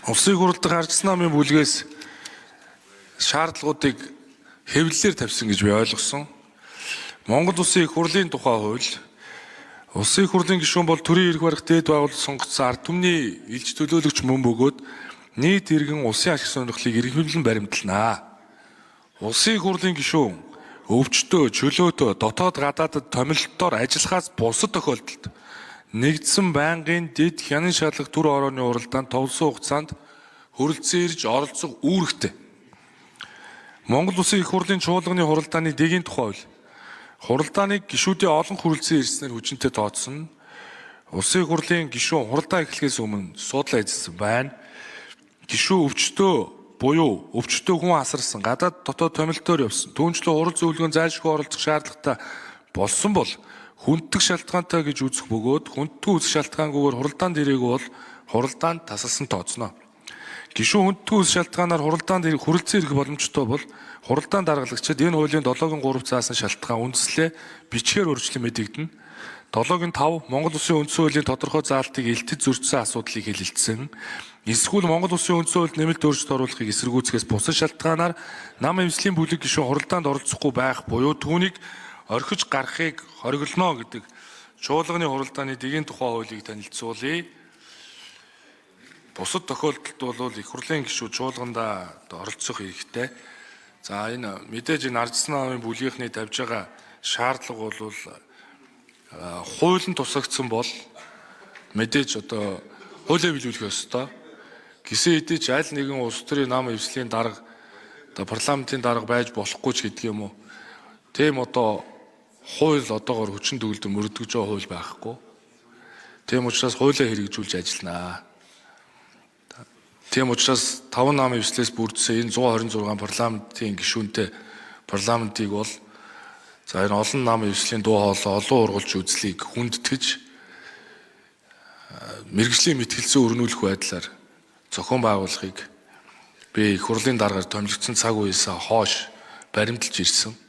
Улсын их хурл дахь Арчсан намын бүлгээс шаардлагуудыг хэвлэлээр тавьсан гэж би ойлгосон. Монгол Улсын их хурлын тухай хууль Улсын их хурлын гишүүн бол төрийн эрх барих дээд байгууллага сонгогдсон ард түмний илч төлөөлөгч мөн бөгөөд нийт иргэн улсын ашиг сонирхлыг эрхэмлэн баримтлана. Улсын их хурлын гишүүн өвчтөө, чөлөөтөө, дотоод гадаадад томилолтоор ажиллахаас бусад тохиолдолд нэгдсэн байнгын дэд хянан шалгах төр орооны уралдаанд товлсон хугацаанд хүрэлцэн ирж оролцох үүрэгтэй. Монгол Улсын их хурлын чуулганы хуралдааны дэгийн тухай хууль хуралдааныг гишүүдийн олон хүрэлцэн ирснээр хүчинтэй тооцсон. Улсын их хурлын гишүүн хуралдаа эхлэхээс өмнө суудлаа эзэлсэн байна. Гишүүн өвчтөө буюу өвчтөө хүн асарсан, гадаад дотоод томилтоор явсан, түүнчлэн хурал зөвлөгөөн зайлшгүй оролцох шаардлагатай болсон бол хүнддэх шалтгаантай гэж үзэх бөгөөд хүнддэх үзэх шалтгаангүйгээр хуралдаанд ирээгүй бол хуралдаанд тасалсан тооцно. Гишүүн хүнддэх үзэх шалтгаанаар хуралдаанд хүрэлцэн ирэх боломжтой бол хуралдаан даргалагчид энэ хуулийн 7-гийн 3 заасан шалтгаан үндслээ бичгээр өөрчлөн мэдэгдэнэ. 7-гийн 5 Монгол Улсын үндсэн хуулийн тодорхой заалтыг элтэж зөрчсөн асуудлыг хэлэлцсэн. Эсвэл Монгол Улсын үндсэн хуульд нэмэлт өөрчлөлт оруулахыг эсэргүүцэхээс бусад шалтгаанаар нам эвслийн бүлэг гишүүн хуралдаанд оролцохгүй байх буюу түүнийг орхиж гарахыг хориглоно гэдэг чуулганы хуралдааны дэгийн тухай хуулийг танилцуулъя. Бусад тохиолдолд бол их хурлын гишүүд чуулгандаа оролцох эрхтэй. За, энэ мэдээж энэ Арчсан намын бүлгийнхний тавьж байгаа шаардлага бол хуулийн тусагдсан бол мэдээж одоо хуулиа биелүүлэх ёстой. Гисэн хэдий ч аль нэгэн улс төрийн нам эвслийн дарга, одоо парламентын дарга байж болохгүй ч гэдэг юм уу. Тийм одоо хууль одоогор хүчин төгөлдөр мөрдөгж байгаа хууль байхгүй. Тийм учраас хуулиа хэрэгжүүлж ажилланаа. Тийм учраас 5 нам эвслээс бүрдсэн энэ 126 парламентын гишүүнтэй парламентыг бол за энэ олон нам эвслийн дуу хоолой, олон ургалж үзлийг хүндэтгэж, мэргэжлийн мэтгэлцэн өрнүүлэх байдлаар зохион байгуулахыг би их хурлын даргаар томилогдсон цаг үеэс хойш баримталж ирсэн.